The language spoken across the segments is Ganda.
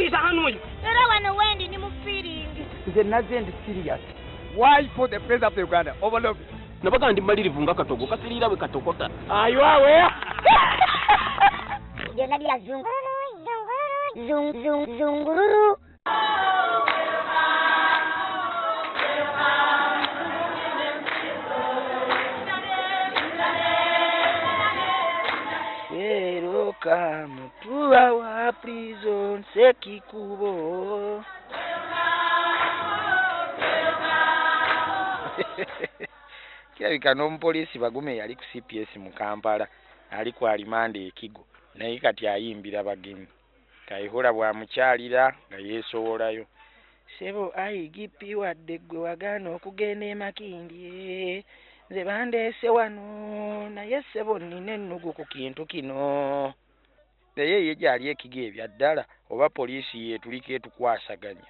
Buyisa hano oyo. Era wano wendi ni mu feeling. Nze nazze ndi serious. Why for the president of Uganda? Overlook. Nabaga ndi malirivu nga katogo kasiriira bwe katokota. Are you aware? Byonna bya zungu zungu zungu zungururu. Welcome to our prison, Sekikubo. Kirabika n'omupoliisi Bagume yali ku CPS mu Kampala, ali ku alimanda ekigo, naye kati ayimbira bagenyi. Kayihura bw'amukyalira nga yeesowolayo. Ssebo IGP wadde ggwe wagaana okugenda e Makindye, nze bandeese wano, naye ssebo nnina ennugu ku kintu kino. Naye ye gy'ali ekigo ebya ddala oba poliisi yeetuliko etukwasaganya.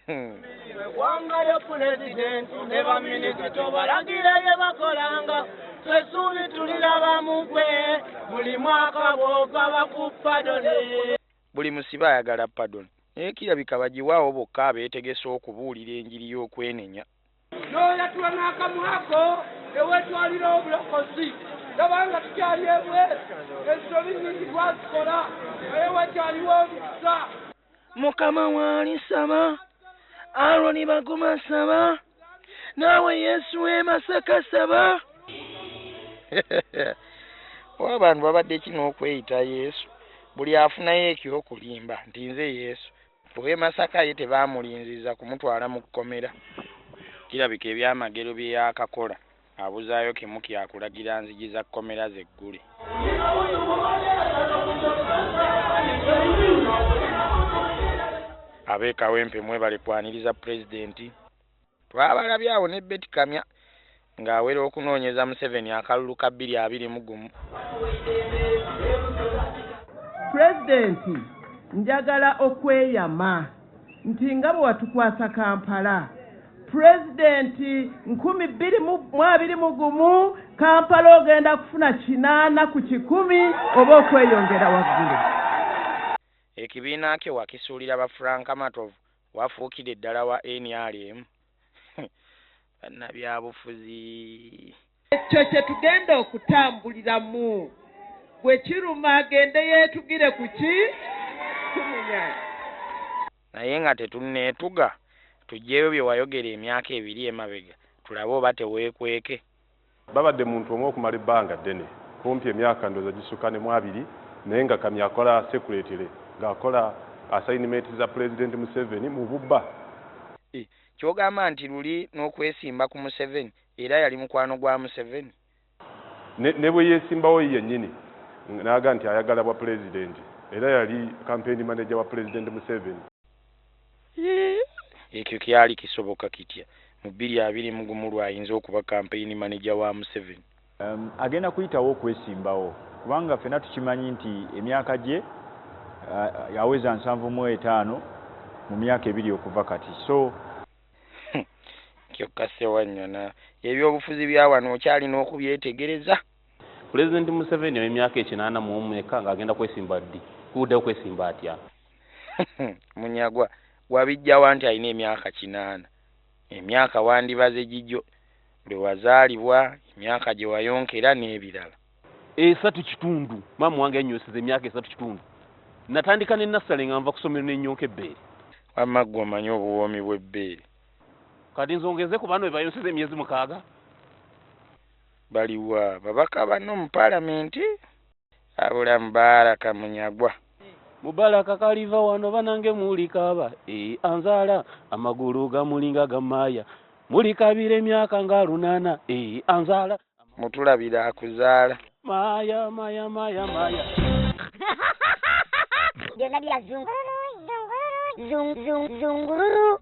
Eggwanga lya pulezidenti ne baminisita obalagire bye bakolanga, essuubi tuliraba mu ggwe buli mwaka bw'ogaba ku padoni. Buli musibe ayagala padoni, naye kirabika bagiwaawo bokka abeetegese okubuulira enjiri y'okwenenya. N'oyatula n'akamwako ne weetwalira obulokozi. Tabanga tukyali ebweru, ensobi nnyingi twazikola, naye wakyaliwo omukisa. Mukama waali saba, Aroni Baguma saba, naawe Yesu w'e Masaka saba. Oba abantu babadde ki n'okweyita Yesu, buli afunayo ekyokulimba nti nze Yesu. Ow'e Masaka ye tebaamulinziza kumutwala mu kkomera. Kirabika ebyamagero bye yaakakola abuzaayo kimu kyakulagira nzigi za kkomera zeggule. Ab'e Kawempe mwebale kwaniriza pulezidenti. Twabalabye awo ne Betty Kamya ng'awera okunoonyeza Museveni akalulu ka 2021. Pulezidenti, njagala okweyama nti nga bwe watukwasa Kampala, pulezidenti 2021 Kampala ogenda kufuna 8 ku 100 oba okweyongera waggulu. Ekibiina kyo wakisuulira ba Frank Matovu, wafuukidde ddala wa NRM. Bannabyabufuzi. Ekyo kye tugenda okutambuliramu. Bwe kiruma agende yeetugire ku ki? Ku munyanya. Naye nga tetunneetuga, tuggyeyo bye wayogera emyaka 2 emabega, tulabe oba teweekweke. Babadde muntu omu okumala ebbanga ddene, kumpi emyaka ndowooza gisukka ne mu 20, naye nga Kamya akola secretary, ng'akola assignment za Pulezidenti Museveni mu bubba. Ky'ogamba nti luli n'okwesimba ku Museveni era yali mukwano gwa Museveni? Ne bwe yeesimbawo ye yennyini n'aga nti ayagala bwa pulezidenti, era yali campaign manager wa Pulezidenti Museveni. Ekyo kyali kisoboka kitya mu 2021 lw'ayinza okuba campaign manager wa Museveni? Agenda kuyitawo okwesimbawo kubanga ffenna tukimanyi nti emyaka gye yaweza 75 mu myaka 2 okuva kati. So kyokka Ssewanyana ebyobufuzi bya wano okyalina okubyetegereza. Pulezidenti Museveni ow'emyaka 81 eka ng'agenda kwesimba ddi? Kuddayo kwesimba atya? Munyagwa wabijjawa nti alina emyaka 80? Emyaka wandibaze gigyo lwe wazaalibwa, emyaka gye wayonkera n'ebirala. 3 kitundu maama wange yannyonsiza emyaka 3 kitundu. Natandika ne nassale nga nva ku ssomero ne nnyonka ebbeere. Wamma ggwe omanyi obuwoomi bw'ebbeere. Kati nzongeze ku bano be bayonseza emyezi 6. Baliwa babaka banno mu paalamenti? Abula Mubaraka Munyagwa. Mubaraka kaliva wano banange mulikaaba, anzaala amagulu gamulinga gamaaya, mulikabira emyaka nga 8, anzaala. Mutulabira akuzaala. Maya, maya, maya, maya. Byonna bya zungu zungu zungu zungururu.